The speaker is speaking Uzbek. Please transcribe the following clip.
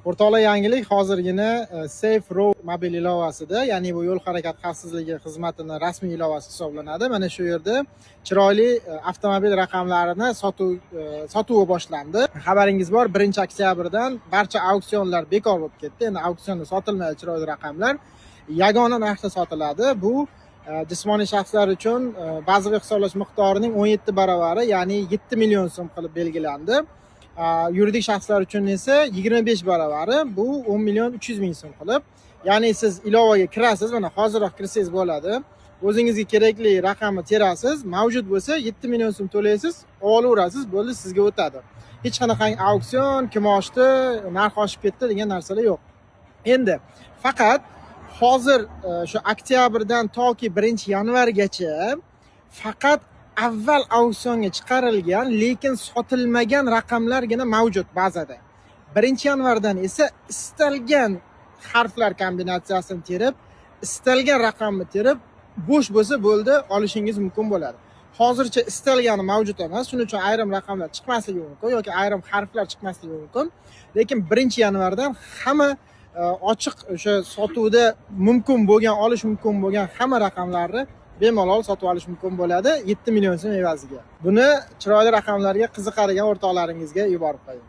O'rtoqlar, yangilik: hozirgina Safe Road mobil ilovasida, ya'ni bu yo'l harakati xavfsizligi xizmatini rasmiy ilovasi hisoblanadi. Mana shu yerda chiroyli avtomobil raqamlarini sotuvi boshlandi. Xabaringiz bor, 1-oktyabrdan barcha auksionlar bekor bo'lib ketdi. Endi auksionda sotilmaydi chiroyli raqamlar. Yagona narxda sotiladi. Bu jismoniy shaxslar uchun bazaviy hisoblash miqdorining 17 baravari, ya'ni 7 million so'm qilib belgilandi. Yuridik shaxslar uchun esa 25 baravari, bu 10 million 300 ming so'm qilib. Ya'ni siz ilovaga kirasiz, mana hoziroq kirsangiz bo'ladi. O'zingizga kerakli raqamni terasiz, mavjud bo'lsa, 7 million so'm to'laysiz, olaverasiz, bo'ldi, sizga o'tadi. Hech qanaqangi auksion, kim oshdi, narx oshib ketdi degan narsalar yo'q. Endi faqat hozir shu oktyabrdan toki 1-yanvargacha faqat avval auksionga chiqarilgan, lekin sotilmagan raqamlargina mavjud bazada. 1-yanvardan esa istalgan harflar kombinatsiyasini terib, istalgan raqamni terib, bo'sh bo'lsa bo'ldi, olishingiz mumkin bo'ladi. Hozircha istalgani mavjud emas, shuning uchun ayrim raqamlar chiqmasligi mumkin yoki ayrim harflar chiqmasligi mumkin. Lekin 1-yanvardan hamma ochiq, o'sha sotuvda mumkin bo'lgan, olish mumkin bo'lgan hamma raqamlarni bemalol sotib olish mumkin bo'ladi 7 million so'm evaziga. Buni chiroyli raqamlarga qiziqadigan o'rtoqlaringizga yuborib qo'ying.